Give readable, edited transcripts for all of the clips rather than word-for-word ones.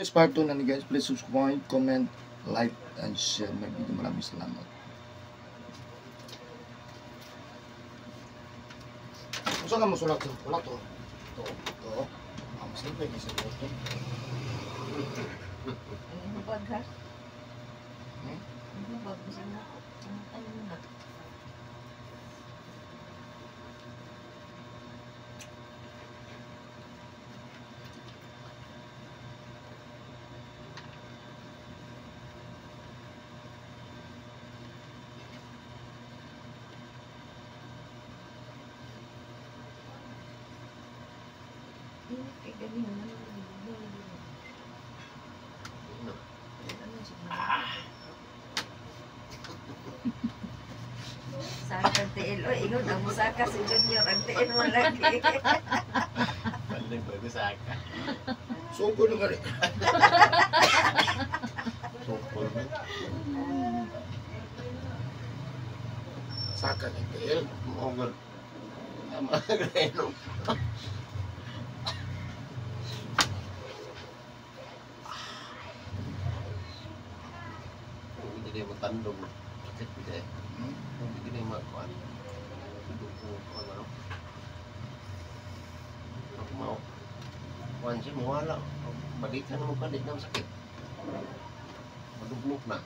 Guys, part 2 na ni guys. Please subscribe, comment, like, and share my video. Maraming salamat. Unsa ka mosulat sa wala to? To, to. Ah, mas libre kay sa to. Ang hubag ha? Hmm? Ang hubag, bisan na ako. Ano na? Init kay ganin, ano lagi. No. Ano siguro? Saka ang tiil. Oy, ingon ang musaka si Junior. Ang tiil mo lagi. Panday ba sa aka? Suko na gani. Sukol man. Saka ni TL. Mogol. Tama greno. Hindi mo tandog. Sakit bigay. Hmm? Hindi gini makuan. Dugo ano. Ako mau. Kuan siya mawala. Balikan mo pa di na sakit. Maduglok na.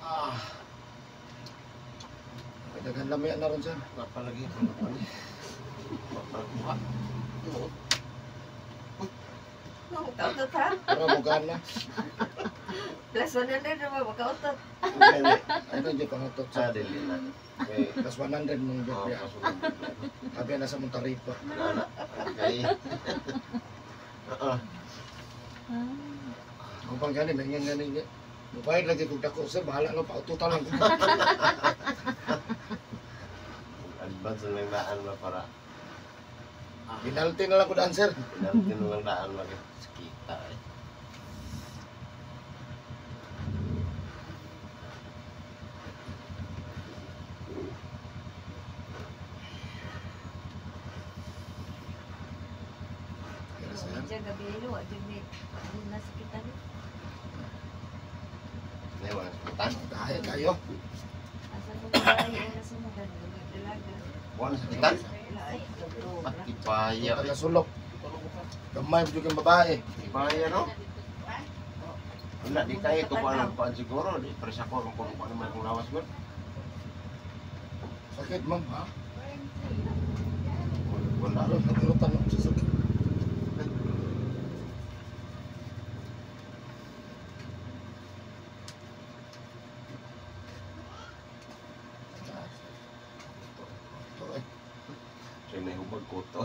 Ah, Daghan lamay na ron sir. Napalagi ko na pa ni. Mapalagbuha. Kautot ha? Para mo gana. Plus 100 na ba? Makautot. Ano yung pangutot Sa sa dili na. Okay. plus 100 mong Oh, biya. kasunod. Abi na sa mong taripa. Wala na. Okay. Oo. Kung pang gani, may nga gani. Mubayad lagi kog dako sir, bahala no paututan lang ko. Advance na lang daan ba para Penalty na lang ko daan sir. penalty na lang daan ba kita eh. Kaya sir. Diyan gabi ilo. Diyan may nasakitan. Nay wala sakitan. Dahil kayo. Asa mo ba? Asa mo dalaga? Wala sakitan. Wala ay. Ah, Ipaya. Taga sulok. Gamay mo yung babae. Ipaya no. Wala di kayo to kuan kuan siguro di presa ko kung kuan man kung lawas gud. Sakit ma'am ha? Wala. Aron nagulutan ako sa sakit. Ito eh. Siya may hubag ko to.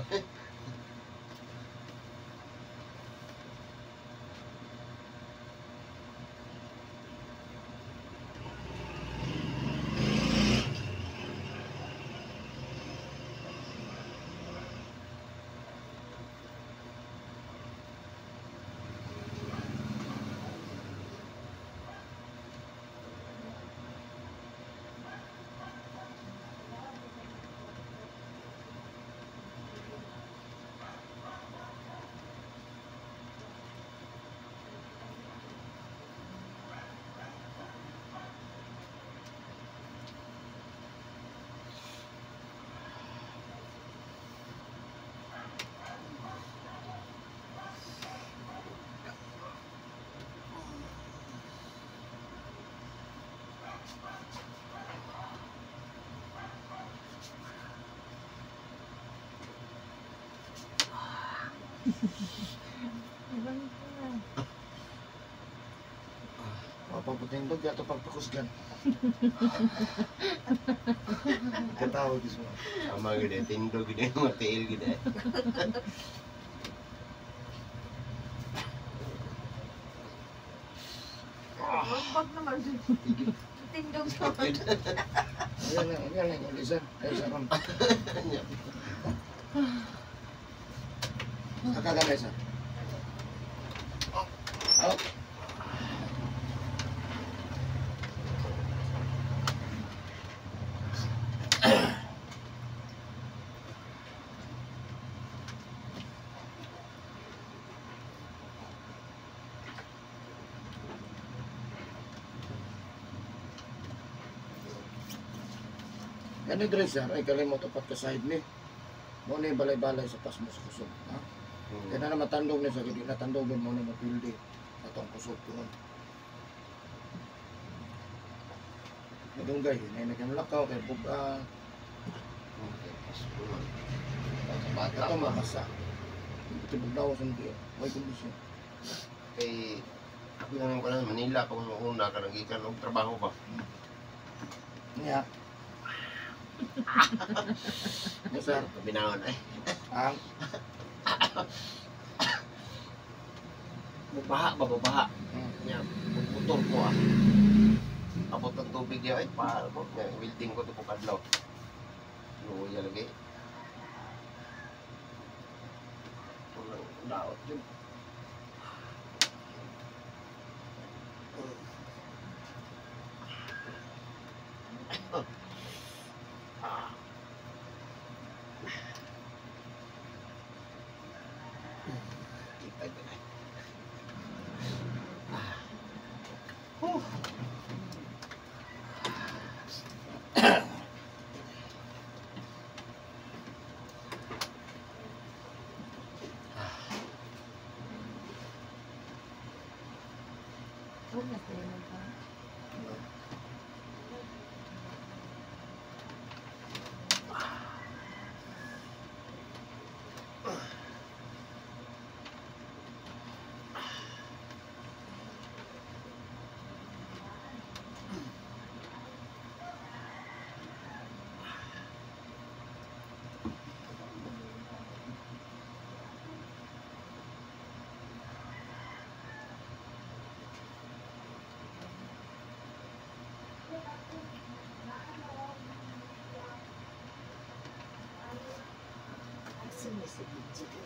Mapapatindog yato pagpakusgan. Katawag mo. Tama gid eh, tindog gid eh, mga tiil gid eh. Hubag naman. Tindog naman. Ayan lang, ayan lang. Uli sir. Ayun sa ron. Kakaganay sir. Oh. Kani dre sir, ay kalimot upat ka side ni. Mo ni balay-balay sa pasmo sa kusog, ha? Kaya na matandog ni sa gidi natandog mo ni mapildi atong kusog kuno. Madunggay, nay nagkamlakaw kay buga. Okay, pasko man. Sa bata Ito pa. mabasa. Tibog daw sa hindi. Way kondisyon. Kay ako na ko na Manila pa kung una ka gikan og trabaho ba. Niya. Yes, sir. Kabinahon ay. Ang Bubaha ba bubaha. Nya putol ko ah. Abot ang tubig niya ay pa mo welding ko to ko kadlaw. Luya lagi. Walang daot yun. Kita ko na. Huwag na tayo magpa. Asa ni si Gigi?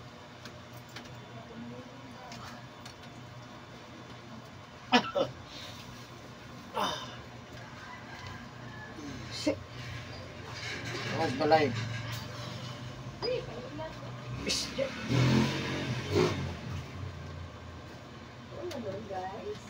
Shit. Mas balay. Wala doon, guys.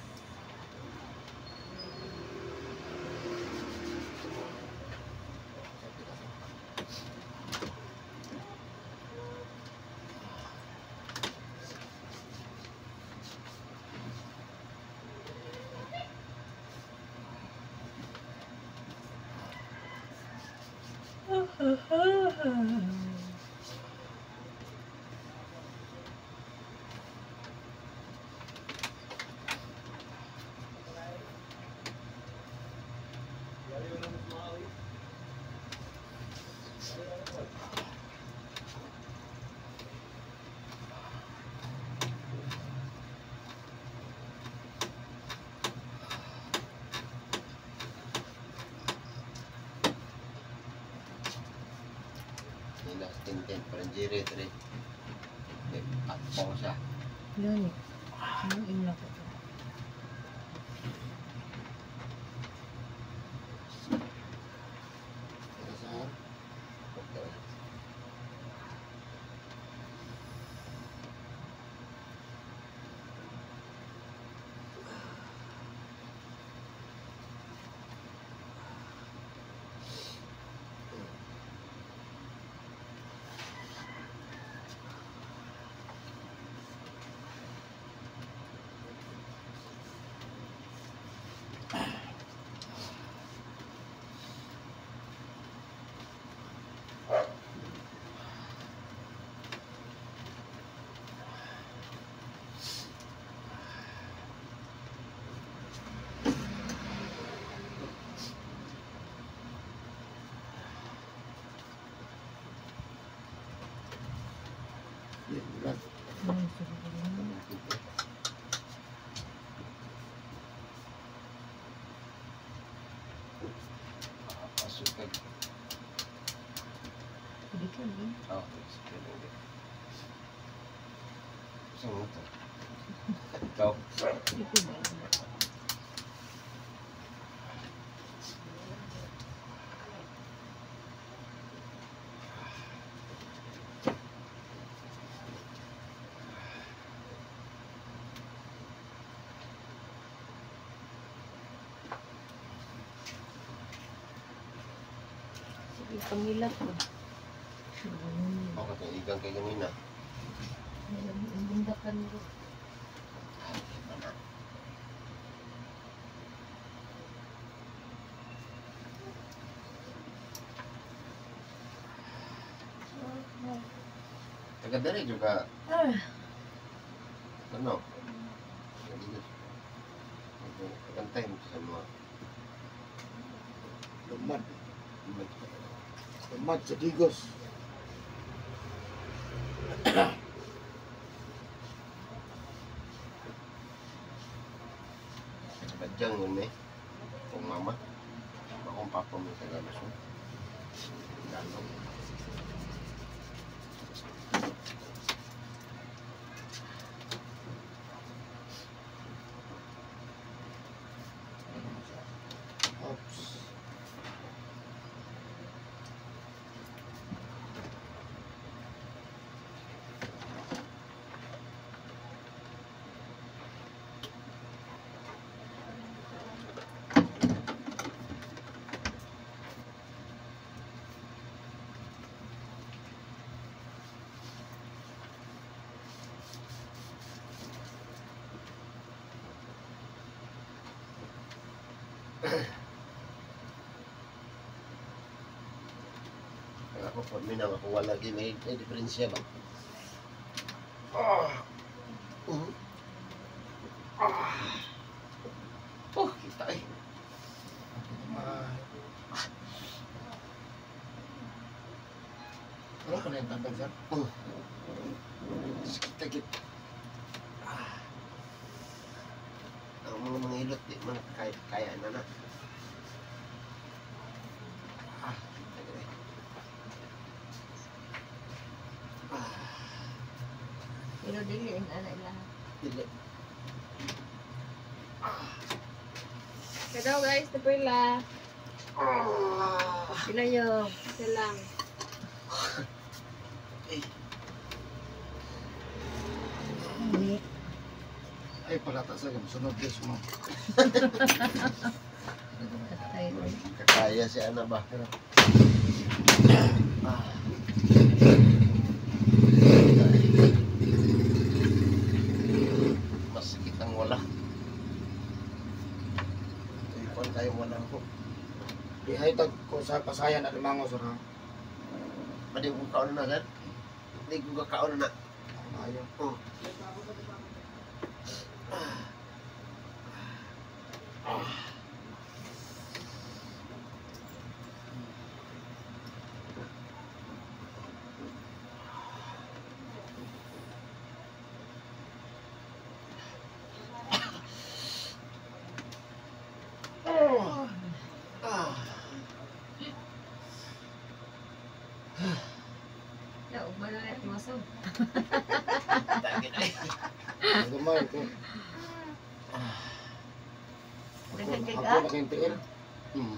Nila tintin paranjiri tre. Atpo siya. Gani. Ano ina ko to? Sir. Okay. Yeah, bulan. Ano siguro? Pasok kag. Hindi ka ni. Oh, sige lang. Saan mo to? Ikaw. Hindi ko ba? Pangilak ko. Ako itong igang kay ganina. Ang bundakan ko. Ay, mana. Taga dere juga. Ano? Kantay mo sa mga Lumad. Lumad sa Digos. Badyang yun eh. Kung mama. Akong papa mo sa Luzon. Lalo. Oops. Ang ako po, minaw ako wala di may diferensya ba? Ah. Ah. Oh, kita eh. Ano ka na yung tandang, sir? Oh. Sakit agad. Ah. Ang mga mga ilot, di man kaya na na. Ah, kita gid eh. Ah, Pero dili ang ana ilaha. Dili. Hello guys, napila. Ah. Sila yung Isa lang. Eh, Ay, palata sa yung sunod guys mo. Ay, kakaya si ana ba? Ah. Masakit ang wala. Tuyukan tayo wala ko. Dihay tag ko sa pasayan at limango, sir, ha? Pwede ko kaon na, sir? Hindi ko kaon na. Ayaw. Oh. Ah. Ya, ugma na rin masog. Tagin ay. Gamay ko. Daghan kay Ako na kayong tiil. Hmm.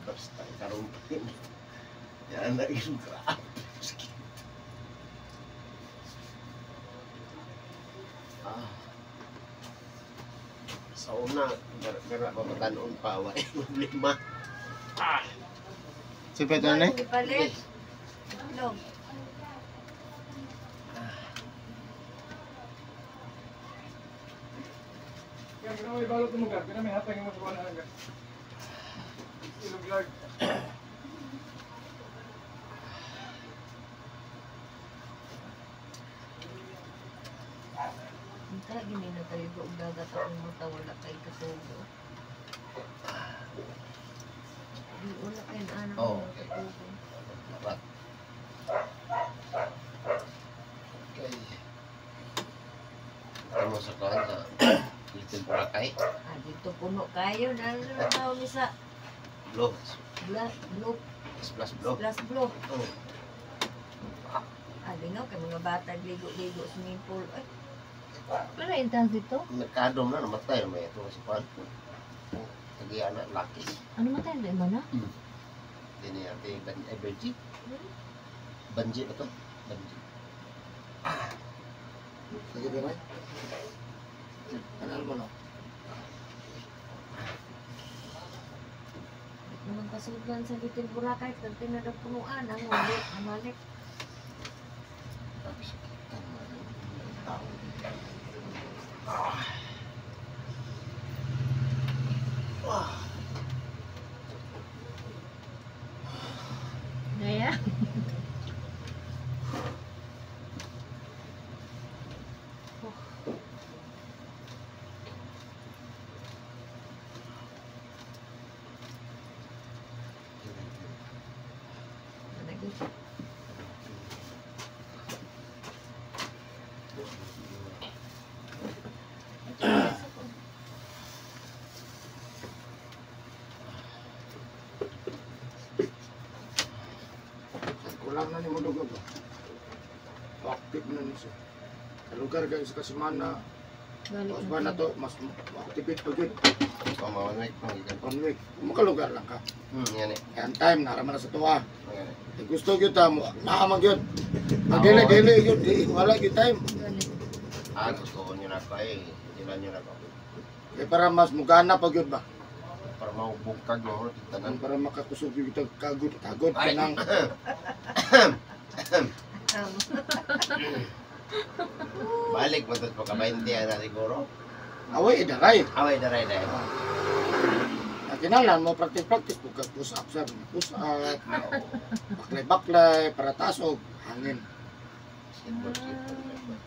Basta karon pa yun. Yan na yung grabe. Sakit. Ah. Sa una, gara babatanon pa, wala problema. Si Pedro na eh? Ipalit. Itlog. Kaya may balot mo ka, kaya may hatag mo sa kuwan ka. Ilog lag. Unta gini na tayo og dagat akong mata wala kay kasugo. Di wala kay ana Oh, okay. Dapat. Okay. Ito mo sa kuwan sa Little Boracay. Ah, dito puno kayo na na mi sa Blue. Black blue Splash blue. plus blue. Oh. Ah, lingaw kay mga bata ligo-ligo swimming pool. Ay. Wala intang dito. Nagkadom na, namatay na may ito si Juan. Kaya na lakis. Ano man tayo mo na? Dini ate Benji. Benji ba to? Benji. Sige ba may? Ano mo no? Naman pasudlan sa Little Boracay, pag tinadang punuan, ang ulit, ang malik. Grabe sakitan man. Tao. Gaya? Kulang na ni mo dugo ba? Active na ni siya. Sa lugar kayo sa kasimana, Balik mas ba na to, mas activate pa gyud. So, mga 1 week pang gikan. 1 week. Makalugar lang ka. Yan eh. Kaya ang time, naraman na sa tuwa. Yan eh. Eh, gusto gyud ta mo, naamang gyud. Pag dili dili gyud, di wala gyud time. Balik. Ah, gusto ko nyo na pa eh. Hindi lang nyo na pa. Kaya para mas mugana pa gyud ba? Para maubog kag no, tanan. Para makakusog gyud ta kagod kagod Ay. kanang Balik mo to pagka 20 na siguro. Away daray. Away daray daray. Ang kinahanglan mo practice practice pug push up sir, push up, baklay baklay para taas og hangin. Skateboard, skateboard, skateboard.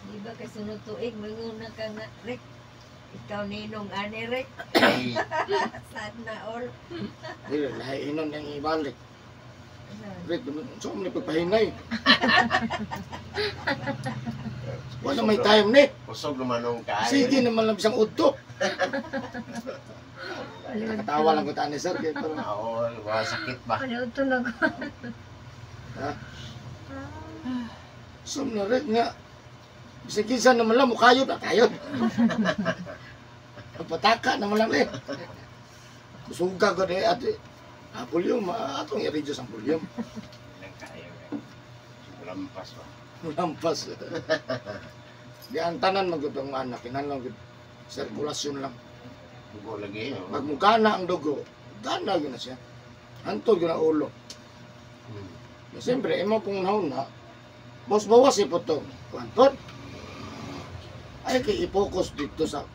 Di ba kay sunod tuig, manguna ka nga, Rick. Ikaw ninong ani, Rick. Ay, Sad na all. Dili lahi inon ang ibalik. Rick, so man pagpahinay. Wala may time ni. Kusog naman nung kain. Sige naman lang bisang udto. Nakatawa lang ko tani sir kay para Oo, wala sakit ba? Ano ito na ko? Ha? So na rin nga. Bisag kinsa naman lang mukayod na kayod. Pataka naman lang eh. Kusuga ko eh ate. Ah, volume, atong i-reduce ang volume. Ilang kayo eh. Lampas ba? Lampas. Di ang tanan magud ang anak kinahanglan gud sirkulasyon lang. Dugo lagi. Oh. Pag mugana ang dugo, gana gyud na siya. Hantod gyud na ulo. Ya, siyempre, imo kung nauna, boss bawas ipo to. Kuan pod. Ay kay i-focus dito sa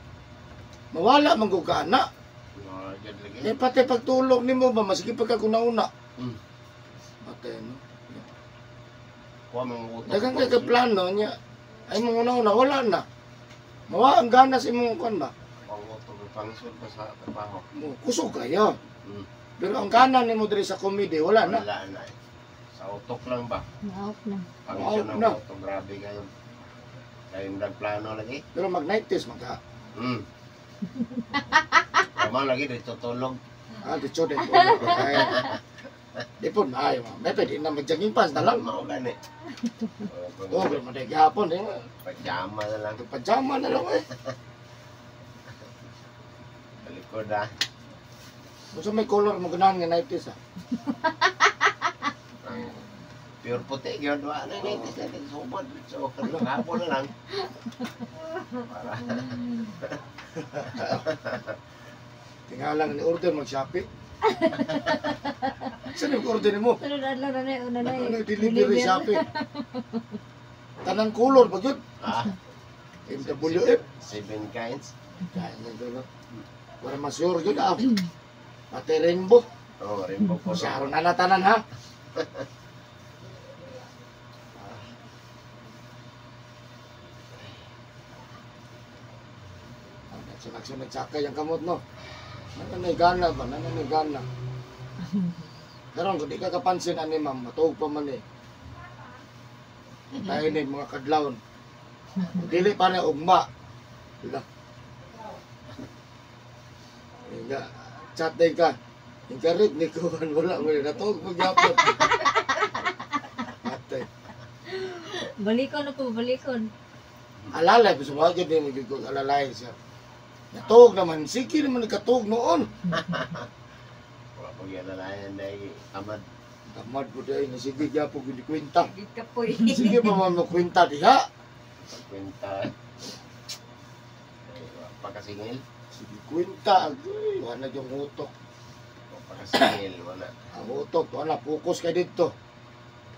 mawala man gud ka ana. Mga dyan lagi. Eh pati pagtulog nimo ba maski pagka una. Pati no. Kuha mong utok. Daghang kay ka plano niya. Ay mong una-una wala na. Mawa ang gana sa imong kuan ba? Kuha ang utok. Pangsod pa sa trabaho. Mo kusog kayo. Pero ang gana nimo diri sa comedy wala na. Wala na eh. Sa utok lang ba? Na-out na. Pangsod Out ng na. utok. Grabe kayo. Kayo nagplano lagi. Pero mag 90s magka. Tama lagi dito tulog. Ah, dito din po. Ay, di po na ayo. May pwede na mag-jogging pants na lang. Mao gani. Oh, pero maday gihapon eh. Pajama na lang. Pajama na lang eh. Talikod ah. Kung may color mo ganahan nga 90s ah. Ang pure puti yun. Wala na ito sa subod. So, hapon na lang. Para. Tingala nga ni order mag Shopee. Saan yung order mo? Sunod adlaw na na una na. Ano delivery Shopee? Tanang color ba yun? Ah, MWF. 7 kinds. Kaya na yun. Para mas sure yun ah. Pati rainbow. Oh, rainbow color. Sharon na tanan ha. Sunod-sunod sakay ang kamot no. Nananay gana ba? Nananay gana. Karon kung di ka kapansin ani ma'am, matuog pa man eh. Tayo ni mga kadlawon. Kung dili pa na ugma. Diba? Nga, chat day ka. Inkarit ni kuhan wala mo rin natuog mo gyapon. Balikon ako, balikon. Alalay, gusto mo, agad din mo alalay siya. Natuog naman, sige naman nagkatuog noon. Wala pag alalayan dahil tamad. Tamad po dahil na sige gyapon gud kwenta. Di ka po eh. Sige pa man mo kwenta diha. Pagkwenta. Ay, wala pa kasingil. Sige kwenta, agoy, wala yung utok. Wala pa kasingil, wala. Ang utok, wala focus kay dito.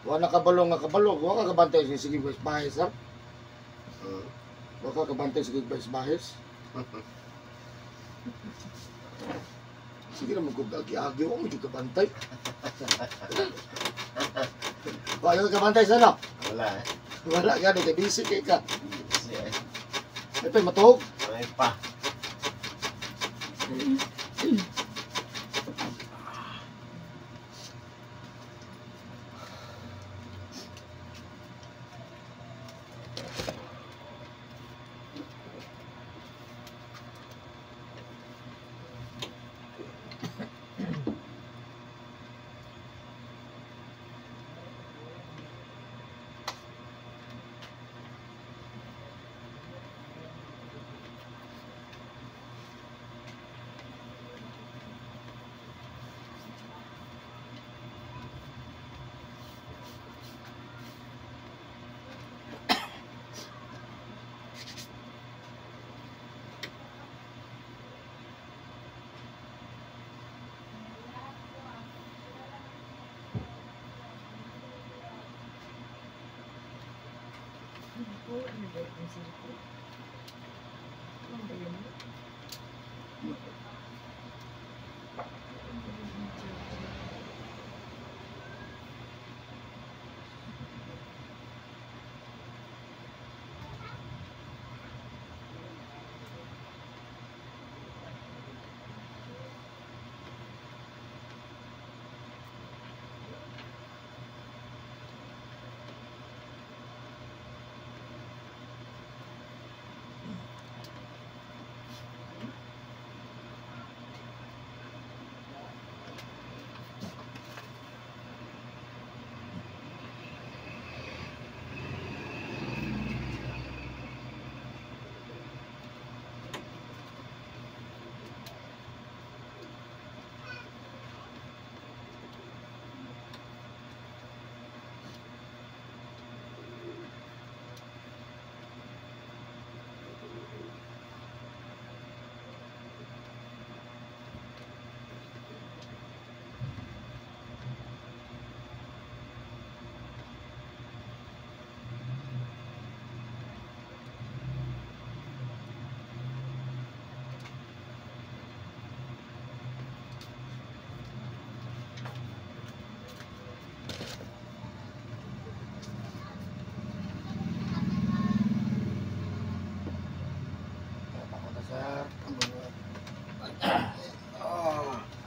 Wala kabalo nga kabalo, wala ka kabantay sa sige bahis bahis ha. Wala ka kabantay sige bahis bahis. Sige naman kung agi-agi, wala mo yung kabantay. Wala ka kabantay sana. Wala eh. Wala gani kay busy kay ka. Busy eh. Ay pa matuog. Ay pa. Ano ba yung cellphone? Ano ba yun?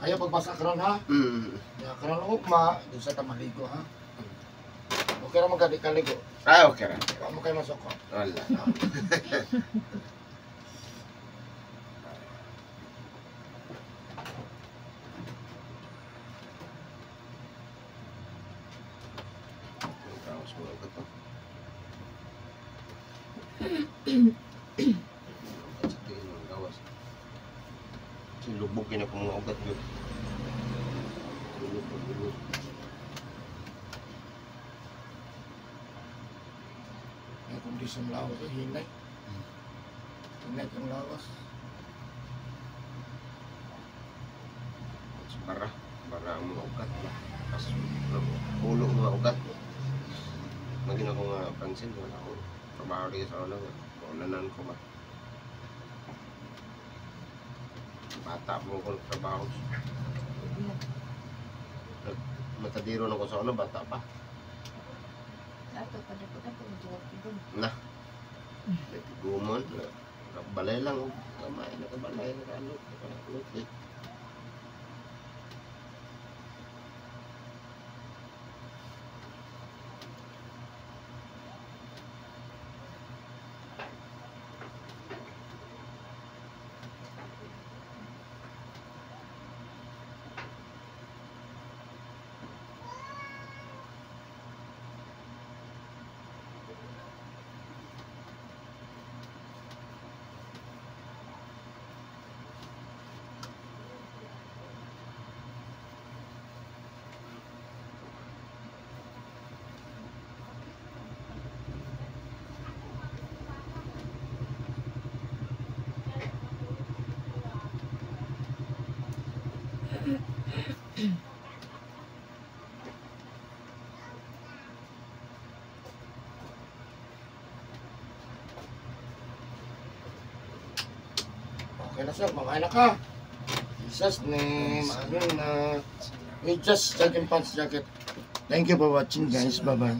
Ayaw pagbasa karon ha. Ya karon ugma di sa ta maligo ha. Okay ra man ka di kaligo. Ah, okay ra. Wa mo kay masoko. Wala. Tapos mo ugat to. Sa tingin ng gawas. Lubog yun ako mga ugat yun. Lubog. Ay kondisyon lawas ay hinay. Hinay kang lawas. Bara, bara ang mga ugat ba. Tapos ulo ang mga ugat. Maging ako nga pansin, wala ako. Trabaho dito sa ulo. Ulanan ko ba. Bata mo ko nagtrabaho. Matadiro na ko sa ulo, bata pa. Ato pa na po na po doon. Na. Nagigumon. Balay lang. Kamay, nakabalay, nakalot, nakalot. Eh. Okay na sir, mamaya na ka. Jesus name, ano na. We just jogging pants jacket. Thank you for watching, guys. Bye-bye.